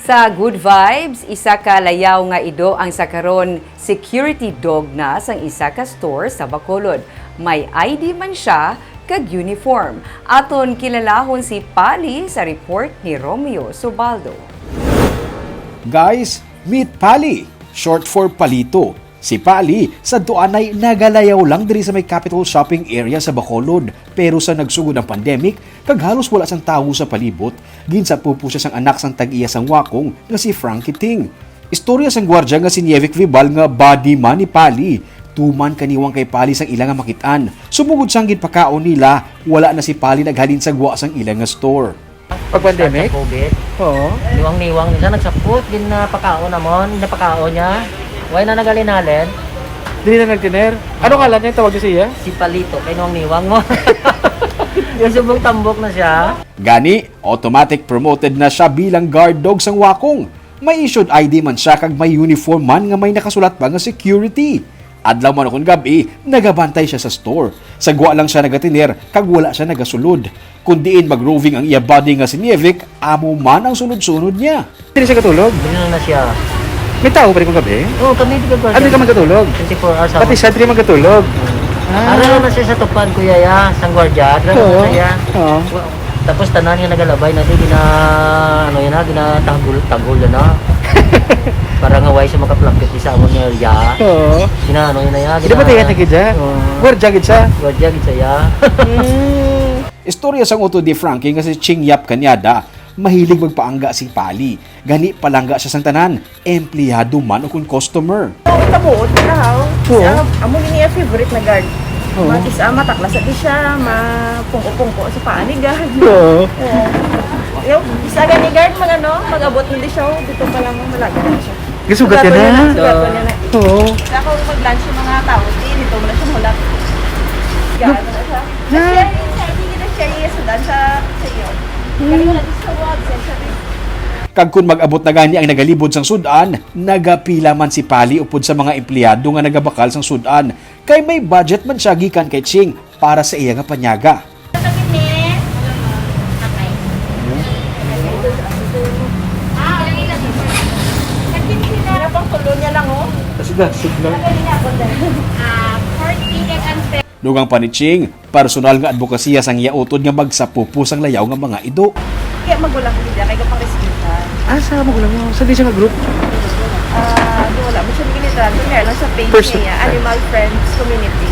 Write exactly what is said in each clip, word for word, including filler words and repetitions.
Sa Good Vibes, isa ka layaw nga ido ang sa karon security dog na sang isa ka store sa Bacolod. May I D man siya kag uniform. Aton kilalahon si Pali sa report ni Romeo Subaldo. Guys, meet Pali, short for Palito. Si Pali, sadto anay nagalayaw lang diri sa may Capitol Shopping Area sa Bacolod. Pero sa nagsugod ang pandemic, kag halos wala sang tawo sa palibot, ginsapupo siya sang anak sang tag-iya sang Wakong nga si Frankie Ting. Istorya sang gwardya nga si Nievic Vibal nga buddy man ni Pali. Tuman kaniwang kay Pali sang ila nga makit-an. Subong gud sang ginpakaon nila, wala na si Pali naghalin sa gwa sang ila nga store. Pag pandemic? Sa COVID. Oo. Niwang-niwang nila, nagsapot, ginapakaon namon, ginapakaon niya. Why na nagalinalen? Dili na nagtiner? Ano ngalan niya tawag niya siya? Si Palito, kay niwang-niwang mo. Yung subong tambok na siya. Gani, automatic promoted na siya bilang guard dog sang Wakong. May issued I D man siya kag may uniform man nga may nakasulat pa nga security. Adlaw man ukon gab-i, nagabantay siya sa store. Sa gwa lang siya nagatiner kag wala siya nagasulod. Kun diin mag-roving ang iya buddy nga si Nievic, amo man ang sunod-sunod niya. Dili siya katulog? Dili na siya. May tao pa rin kung gabi? Oo, kami di ka Ano ka magkatulog? twenty-four hours. Pati siya dili magkatulog. Ara lang na siya sa tupan, kuya, ya, sang gwardiya. Ara lang Oo. na siya. Oo. Wa- Tapos tanan nga nagalabay na di gina, ano yun na, ginatagol-tagol na na. Para nga way siya makaplapit sa amon nga area. Oo. Gina, ano yun na ya. Hindi ba tayo natin kaya? Oo. Gwardiya gid siya. Gwardiya gid siya. Istorya sang uto di Frankie nga si Ching Yap Cañada, mahilig magpaangga si Pali. Gani palangga siya sang tanan, empleyado man o kun customer. Kabuot na haw. Oo. Ang amo ni niya favorite na guard. Oo. Mag-isa, mataklas sa di siya, mapungko-pungko sa paa ni guard. Oo. Oo. Yung isa gani guard, mag ano, mag-abot hindi siya, oh, dito pa lang, malaga na siya. Gasugat ka na. Sugaton niya na. Oo. Kaya kung mag-lunch yung mga tao, di, dito mo na siya mulak. Gano na siya. Siya, siya, hindi na siya iyasudan sa, sa iyo. Kaya wala di sa wag, sa sabi. Kag kun mag-abot na gani ang nagalibod sang sud-an, nagapila man si Pali upod sa mga empleyado nga nagabakal sang sud-an, kay may budget man siya gikan kay Ching para sa iya nga panyaga. Pinapangkulo niya lang, oh. Sige, sige lang. Dugang pa ni Ching, personal nga adbokasiya sang iya utod nga magsapupo sang layaw nga mga ido. Kaya magulang ko dito, kaya kapang respetan. Ah, sa magulang mo? Sa di siya nga group? Ah, di wala mo siya nilitran. Kaya lang sa page Person- niya, Animal Friends Community.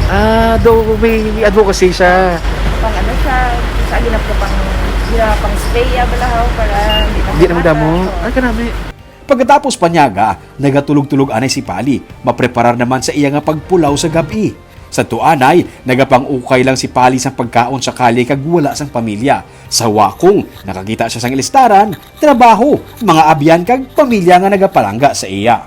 Ah, daw may advocacy siya. Pang ano siya, sa ginap ko pang, ginap pang spay, ya, balahaw, para hindi na Di na madamo. Oo. Ay, kanami. Pagkatapos panyaga, nagatulog-tulog anay si Pali, mapreparar naman sa iya nga pagpulaw sa gab-i. Sa tuanay, nagapang-ukay lang si Pali sang pagkaon sa kalye kag wala sang pamilya. Sa Wakong, nakakita siya sang ilistaran, trabaho, mga abyan kag pamilya nga nagapalangga sa iya.